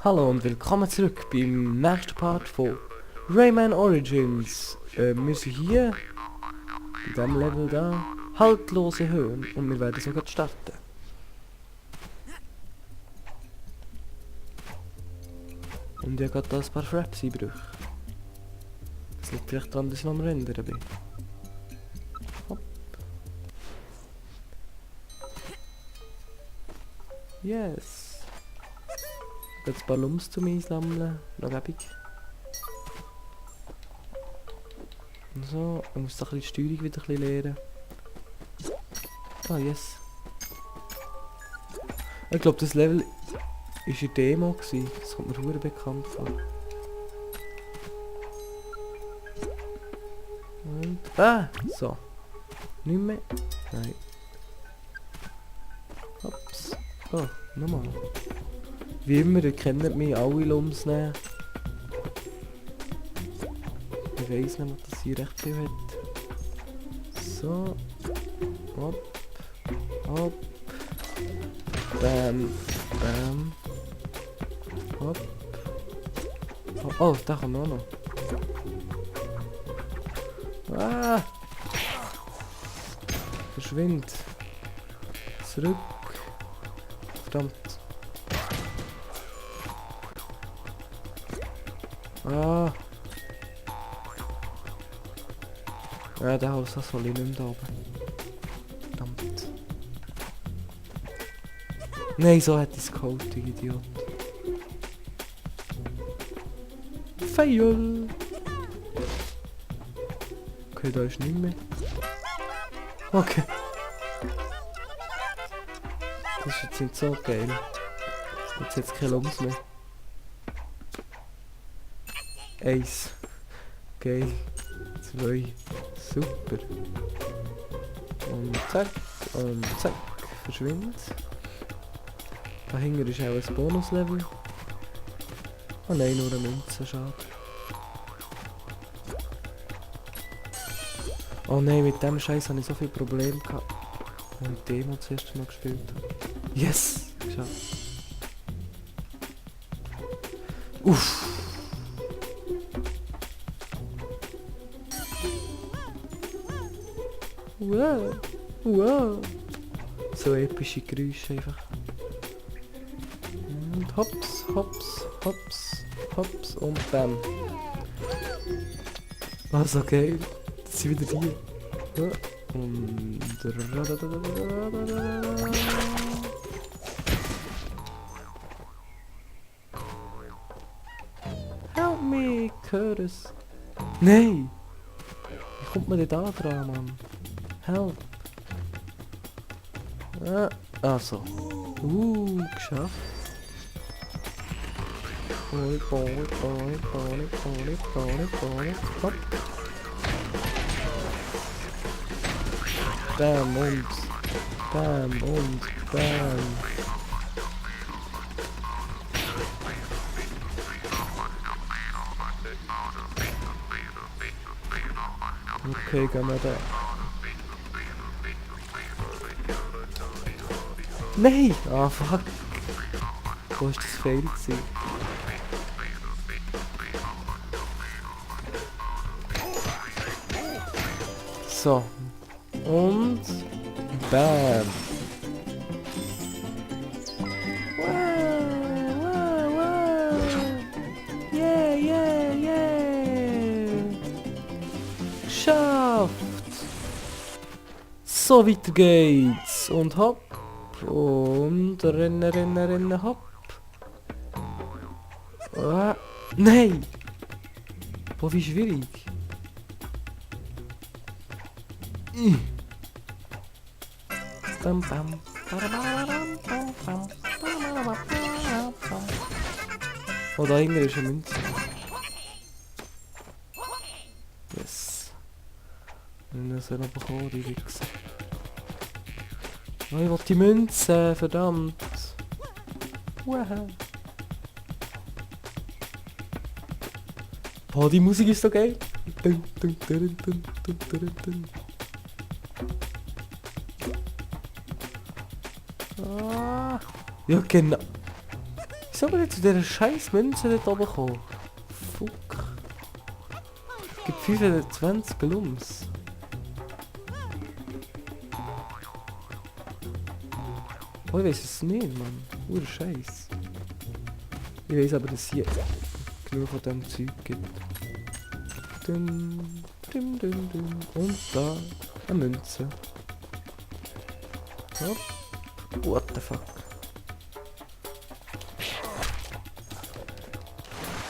Hallo und willkommen zurück beim nächsten Part von Rayman Origins. Wir sind hier, in diesem Level da, haltlose Höhen und wir werden sogar starten. Und ich habe gerade da ein paar Fraps-Einbrüche. Das liegt vielleicht daran, dass ich noch am Rendern bin. Hopp. Yes. Jetzt ein paar Lums zum Einsammeln. Noch gäbig. So, ich muss doch die Steuerung wieder ein bisschen lernen. Ah, yes. Ich glaube, das Level war eine Demo gewesen. Das kommt mir verdammt bekannt vor. Und... so. Nicht mehr. Nein. Ups. Oh, nochmal. Wie immer, ihr kennt mich, alle Lums nehmen. Ich weiss nämlich, dass sie recht viel hat. So. Hopp. Hopp. Bam. Bam. Hopp. Oh, da kommt auch noch. Ah! Verschwind. Zurück. Verdammt. Ah. Ja, der Haus soll ich nicht mehr da oben. Verdammt. Nein, so hat es geholt, der Idiot. Fail! Okay, da ist nicht mehr. Okay. Das ist jetzt nicht so geil. Jetzt hat es keine Lums mehr. 1. Geil. 2. Super. Und zack. Und zack. Verschwindet. Dahinter ist auch ein Bonuslevel. Oh nein, nur eine Münze, schade. Oh nein, mit dem Scheiß habe ich so viele Probleme gehabt. Als ich die Demo zuerst noch gespielt habe. Yes! Geschafft. Uff! Wow! Wow! So epische Geräusche einfach. Und hops, hops, hops, hops und bam. Ah, so geil. Das sind wieder die. Ja. Und... Help me, Curtis. Nein! Wie kommt man denn da dran, Mann? Help! Also. Geschafft. Hopp. Bam und bam und bam. Okay, gehen wir da. Nein! Ah, fuck. Wo ist das Fail gewesen? So. Und... bam! Wow! Yeah, yeah, yeah! Geschafft! So, weiter geht's! Und hopp! Und rennen, hopp! Ah, nein! Boah, wie schwierig! Bam, bam. Oh, da hinten ist eine Münze. Yes. Und das noch bekommen, die Wichser. Oh, ich will die Münze, verdammt. Wow. Boah, die Musik ist so geil. Dun, dun, dun, dun, dun, dun, dun. Ah. Ja, genau. Wieso bin ich zu dieser scheiß Münze dort oben gekommen? Fuck. Es gibt 25 Lums. Oh, ich weiß es nicht, Mann. Ur Scheiß. Ich weiß aber, dass es hier genug von diesem Zeug gibt. Dun, dun, dun, dun. Und da eine Münze. Hopp. What the fuck?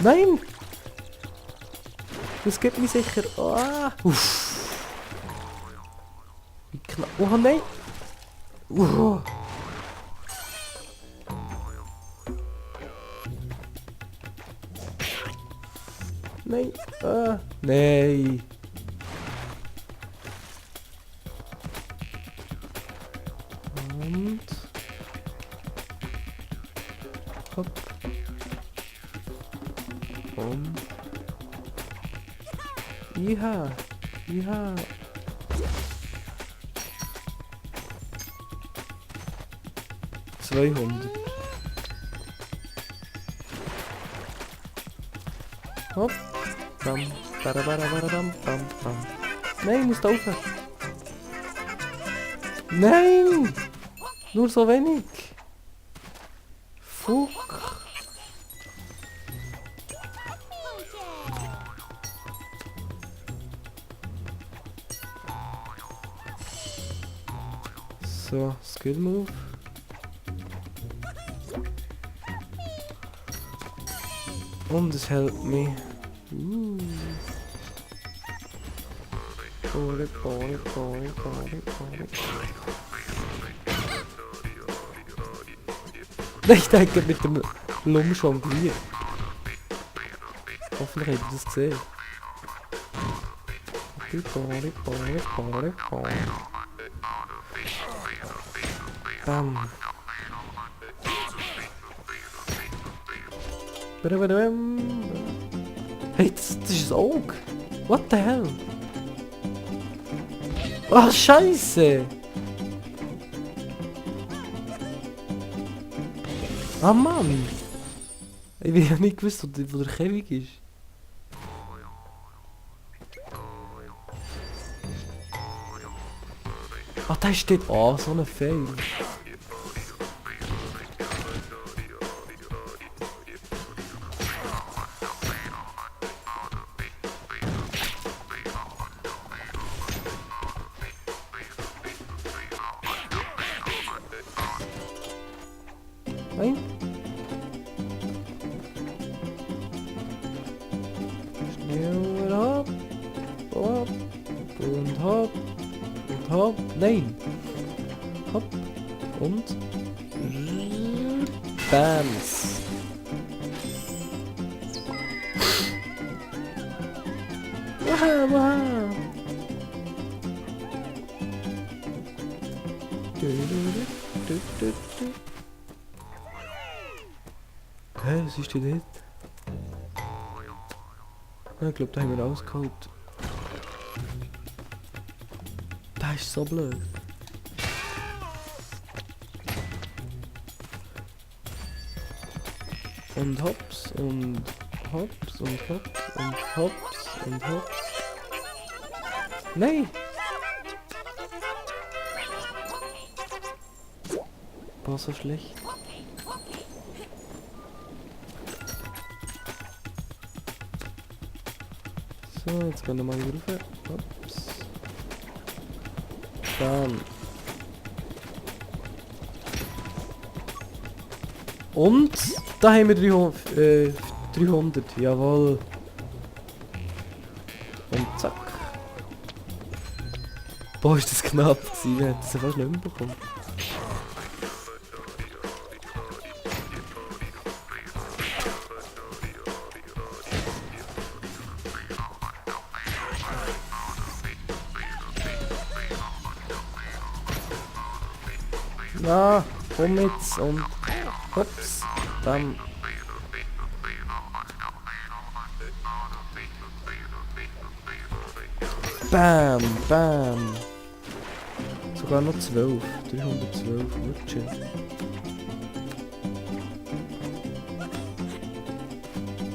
Nein! Das gibt mir sicher... Ah! Uff! Wie knapp... Oh nein! Nein! Ah! Nein! Und... Hopp! Und... Ja! Ja! $200. Hopp! Bam! Bam! Bam! Nein, ich muss da rauf! Nein! Nur so wenig! Fuck! So, Skill Move. Und es hält mich. Bori. Ich denke mit dem Lum jongliert. Hoffentlich habt ihr das gesehen. Bori. Bam. Hey, das ist ein Auge. What the hell? Ah, Scheiße! Ah, Mann! Ich will ja nicht gewusst, wo der Kevin ist. Ah, da steht... Ah, so ein Fail. Nein. Schnell hopp. Hopp. Und hopp. Und hopp. Nein. Hopp. Und. Bams. Waha. Hä, was ist denn dort? Ja, ich glaube, da haben wir rausgeholt. Das ist so blöd. Und hops und hops und hops und hops und hops. Nein! War so schlecht. So, jetzt können wir mal hier rauf. Ups. Bam. Und da haben wir 300. Jawohl. Und zack. Boah, ist das knapp gewesen. Wir hätten es fast nicht mehr bekommen. Na, komm jetzt und hops, bam. Bam. Sogar noch 12. 312, wird schön.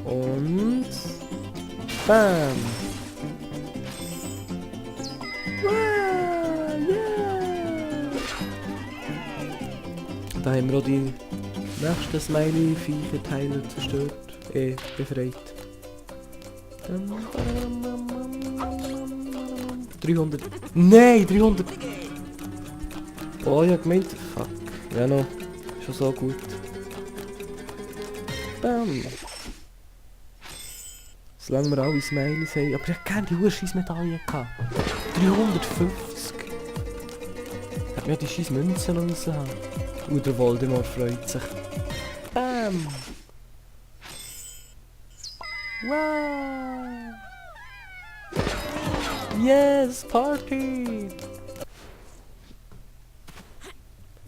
Und... Bam! Wow, yeah. Da haben wir auch die nächsten Smiley-Viecher-Teile zerstört. Befreit. 300. Nein, 300. Oh, ich hab gemeint. Fuck. Ja, noch. Schon so gut. Bam. Solange wir alle Smileys haben. Aber ich hab gerne die Scheiss-Medaille gehabt. 350. Ich hab mir die scheiß Münzen noch müssen haben. Und der Voldemort freut sich. Bam. Wow. Yes, Party.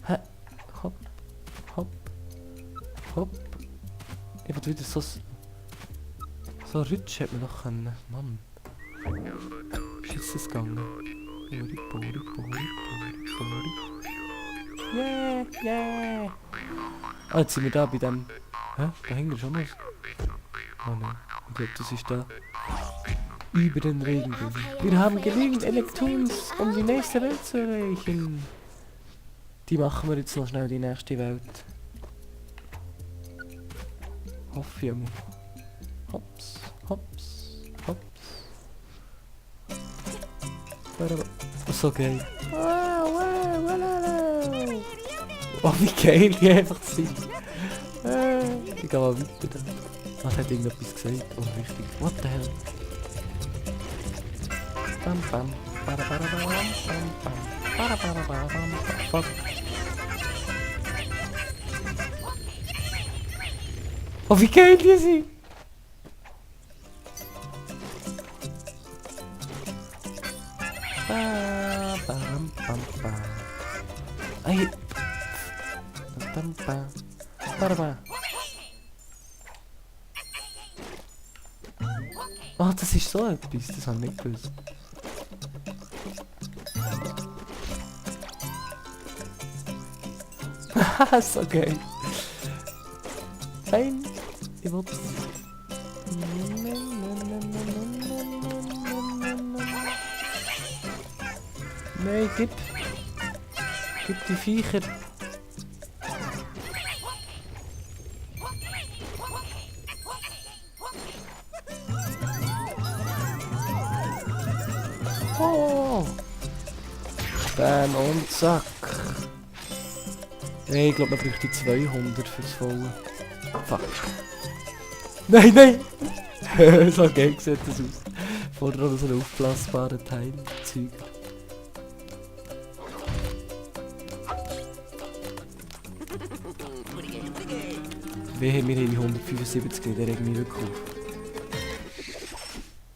Hä? Hopp. Hopp. Hopp. Ich will wieder so rutschen hätte man doch können. Mann. Ist jetzt das gegangen? Bori. Yeah, yeah. Ah, jetzt sind wir da bei dem... Hä? Da hängt er schon noch. Oh nein. Ich glaube, das ist da. Über den Regenbogen. Wir haben genügend Elektrons, um die nächste Welt zu erreichen. Die machen wir jetzt noch schnell, die nächste Welt. Hoffe ich mal. Hops, hops, hops. So geil. Oh, wie geil die einfach sind. Ich gehe mal weiter da. Was hat irgendetwas gesagt? Unwichtig. What the hell? Bam bam. Fuck. Oh, wie geil die sind! Ay. Oh, das ist so etwas, das habe ich nicht gewusst. Haha, so geil. Fein, ich wollte es. Nein, gib die Viecher. Oh. Bam und zack. Nein, ich glaube, man bräuchte die 200 fürs Volle. Fuck. Nein, nein! So geil sieht das aus. Vorher noch so einen aufblasbaren Teil. Zeug. Wir haben 175 Liter, der regt mich wirklich auf.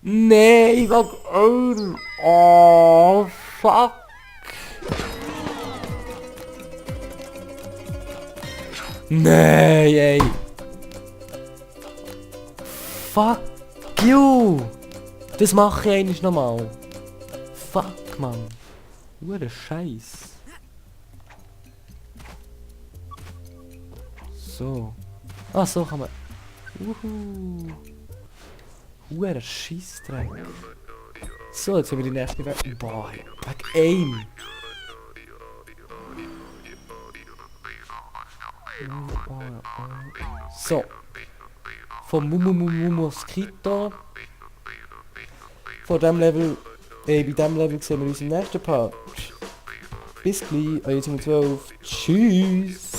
Nein, ich will... Oh, fuck! Nein, ey! Fuck you! Das mache ich eigentlich nochmal. Fuck, Mann. Hure Scheiß. So. Ah, so kann man... Hure Scheissdreck. So, jetzt haben wir die nächste Weg. Boah, weg AIM. So. Vom Moskito. Von dem Level... bei dem Level sehen wir uns im nächsten Part. Bis gleich, 1.12. Tschüss.